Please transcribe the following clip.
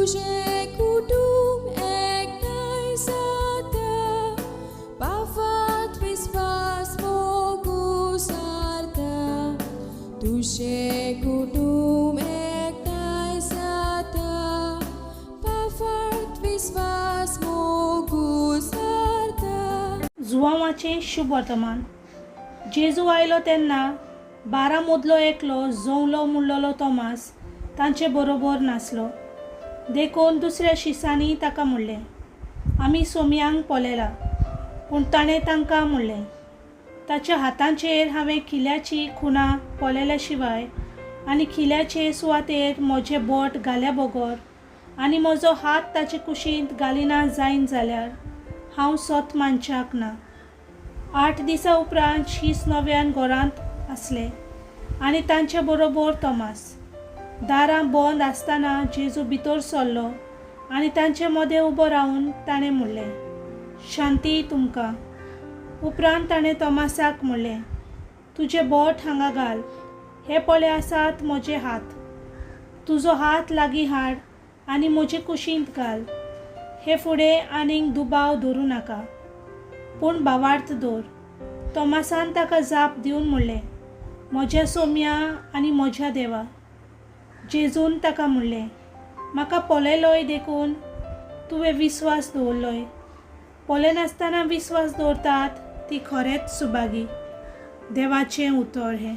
तुजें कुटुंब एकठांय जाता, पाफात विस्वास मोगू सारता. तुजें कुटुंब एकठांय जाता, पाफात विस्वास मोगू सारता. जुवांवाचें शुभ वर्तमान. जेजू आयलो तेन्ना 12 मदलो एकलो, जोवलो म्हणलेलो तोमास, तांचे बरोबर नासलो. देखून दुसऱ्या शिसांनी ताका म्हणलें, आमी सोमयांक पळयला. पूण ताणें तांकां म्हणलें, ताच्या हातांचेर हांवें खिल्याची खुणां पळयल्या शिवाय आनी खिल्याचे सुवातेर म्हजें बोट घाल्या बगर आनी म्हजो हात ताचे कुशींत घालिना जायन जाल्यार हांव सत मानच्याक ना. 8 दिसां उपरांत शीस नव्यान घरांत आसले आनी तांचे बरोबर तोमास. दारां बंद आसतना जेजू भितर सरलो आनी तांचे मदें उबो रावन ताणें म्हणलें, शांती तुमकां. उपरांत ताणें तोमासाक म्हणलें, तुजें बोट हांगा घाल, हे पळय आसात म्हजे हात, तुजो हात लागीं हाड आनी म्हजे कुशींत घाल. हे फुडें आनीक दुबाव धरूं नाका, पूण भावार्थ दवर. तोमासान ताका जाप दिवन म्हणलें, म्हज्या सोम्या आनी म्हज्या देवा. जेजून ताका म्हणलें, म्हाका पळयलोय देखून तुवें विस्वास दवरलोय. पळयनासतना विस्वास दवरतात ती खरेंच सुभागी. देवाचें उतर हें.